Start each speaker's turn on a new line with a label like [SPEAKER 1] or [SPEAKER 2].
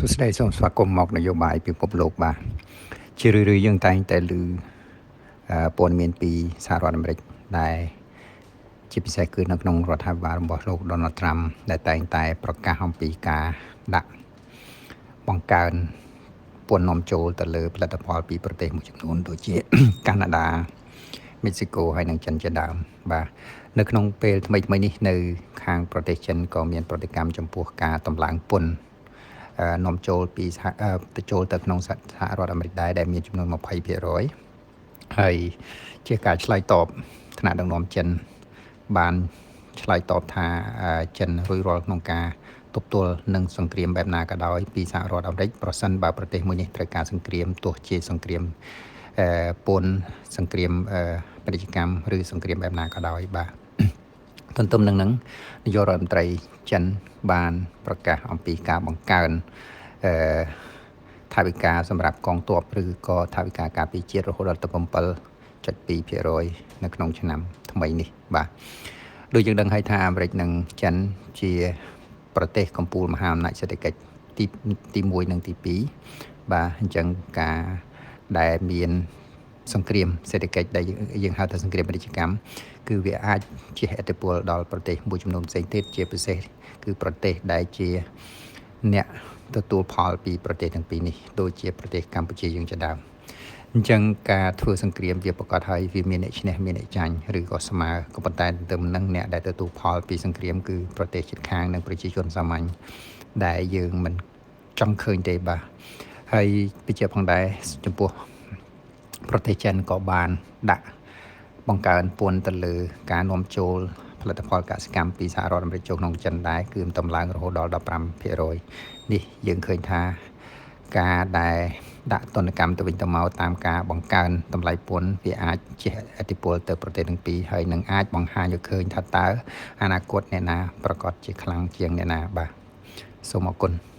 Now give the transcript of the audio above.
[SPEAKER 1] សួស្តីសូមស្វាគមន៍មកនយោបាយពិភពលោកបាទជារឿយៗយើងតែងតែឮព័ត៌មានពីសហរដ្ឋអាមេរិកដែលជាពិសេសគឺនៅក្នុងរដ្ឋាភិបាលរបស់លោក Donald Trump ដែលតែងតែប្រកាសអំពីការដាក់បង្កើនពន្ធនាំចូលទៅលើផលិតផលពីប្រទេសមួយចំនួនដូចជា កាណាដាមេក្ស៊ីកូហើយនិងចិនជាដើមបាទនៅក្នុងពេលថ្មីៗនេះនៅខាងប្រទេសចិនក៏មានប្រតិកម្មចំពោះការតម្លើងពន្ធនាំចូលពីសហទៅចូលទៅក្នុងសហរដ្ឋអាមេរិកដែរដែលមានចំនួន20%ហើយជាការឆ្លើយតបថ្នាក់ដឹកនាំចិនបានឆ្លើយតបថាចិនរួចរាល់ក្នុងការទប់ទល់នឹងសង្គ្រាមបែបណាក៏ដោយពីសហរដ្ឋអាមេរិកប្រសិនបើប្រទេសមួយនេះត្រូវការសង្គ្រាមទោះជាសង្គ្រាមពន្ធសង្គ្រាមពាណិជ្ជកម្មឬសង្គ្រាមបែបណាក៏ដោយបាទទន្ទឹមនឹងនឹងនាយករដ្ឋមន្ត្រីចិនបានប្រកាសអំពីការបង្កើនអឺថវិកាសម្រាប់កងទ័ពឬក៏ថវិកាការពារជាតិរហូតដល់ទៅ7.2%នៅក្នុងឆ្នាំថ្មីនេះបាទដូចយើងដឹងហើយថាអាមេរិកនិងចិនជាប្រទេសកំពូលមហាអំណាចសេដ្ឋកិច្ចទី1និងទី2បាទអញ្ចឹងការដែលមានសង្គ្រាមសេដ្ឋកិច្ចដែលយើងហៅថាសង្គ្រាមពាណិជ្ជកម្មគឺវាអាចជះឥទ្ធិពលដល់ប្រទេសមួយចំនួនផ្សេងទៀតជាពិសេសគឺប្រទេសដែលជាអ្នកទទួលផលពីប្រទេសទាំងពីរនេះដូចជាប្រទេសកម្ពុជាយើងជាដើមអញ្ចឹងការធ្វើសង្គ្រាមវាប្រកាសហើយវាមានអ្នកឈ្នះមានអ្នកចាញ់ឬក៏ស្មើក៏ប៉ុន្តែទន្ទឹមនឹងអ្នកដែលទទួលផលពីសង្គ្រាមគឺប្រទេសជិតខាងនិងប្រជាជនសាមញ្ញដែលយើងមិនចង់ឃើញទេបាទហើយបញ្ជាក់ផងដែរចំពោះប្រទេសចិនក៏បានដាក់បង្កើនពន្ធទៅលើការនាំចូលផលិតផលកសិកម្មពីសហរដ្ឋអាមេរិកចូលក្នុងចិនដែរគឺតម្លើងរហូតដល់15%នេះយើងឃើញថាការដែលដាក់ទណ្ឌកម្មទៅវិញទៅមកតាមការបង្កើនតម្លៃពន្ធវាអាចជះឥទ្ធិពលទៅប្រទេសទាំងពីរហើយនឹងអាចបង្ហាញឲ្យឃើញថាតើអនាគតអ្នកណាប្រកាសជាខ្លាំងជាងអ្នកណាបាទសូមអរគុណ។